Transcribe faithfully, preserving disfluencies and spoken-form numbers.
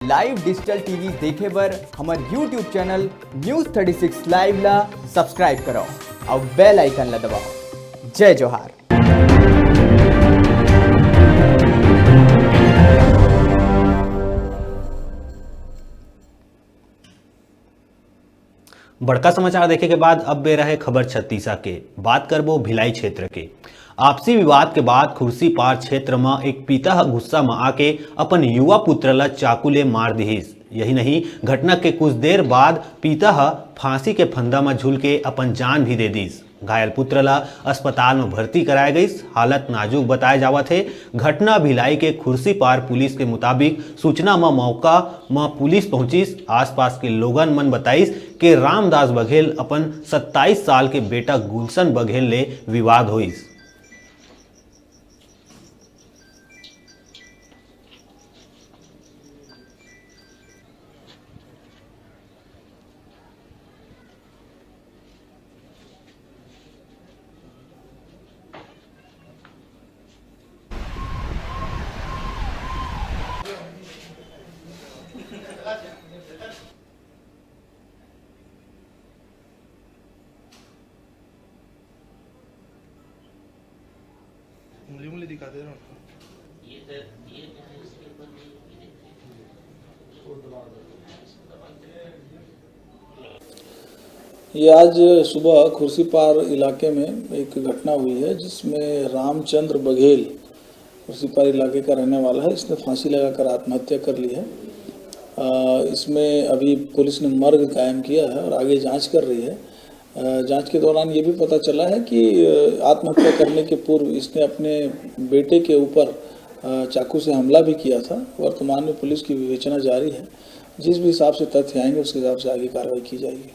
Live digital T V देखे बर हमर YouTube channel News thirty six Live ला subscribe करो अउ bell icon ला दबाओ। जय जोहार। बड़का समाचार देखे के बाद अब बेरा हे खबर छत्तीसा के। बात करबो भिलाई क्षेत्र के। आपसी विवाद के बाद खुर्सीपार क्षेत्र म एक पिता ह गुस्सा म आके अपन युवा पुत्र ल चाकू ले मार दिहिस। यही नहीं, घटना के कुछ देर बाद पिता ह फांसी के फंदा म झूल के अपन जान भी दे दिस। घायल पुत्र ल अस्पताल म भर्ती कराए गइस। हालत नाजुक बताए जावत हे। घटना भिलाई के खुर्सीपार पुलिस के मुताबिक सूचना म मौका म पुलिस पहुंचिस। आसपास के लोगन मन बताइस के रामदास बघेल अपन सत्ताईस साल के बेटा गुलशन बघेल ले विवाद होइस। उंगली उंगली दिखा दे रहा हूँ। ये आज सुबह खुर्सीपार इलाके में एक घटना हुई है, जिसमें रामचंद्र बघेल खुर्सीपार इलाके का रहने वाला है। इसने फांसी लगाकर आत्महत्या कर ली है। अ, इसमें अभी पुलिस ने मर्ग कायम किया है और आगे जांच कर रही है। अ, जांच के दौरान ये भी पता चला है कि, अ, आत्महत्या करने के पूर्व इसने अपने बेटे के ऊपर, अ, चाकू से हमला भी किया था। वर्तमान में पुलिस की विवेचना जारी है। जिस भी हिसाब से तथ्य आएंगे, उसके हिसाब से आगे कार्रवाई की जाएगी।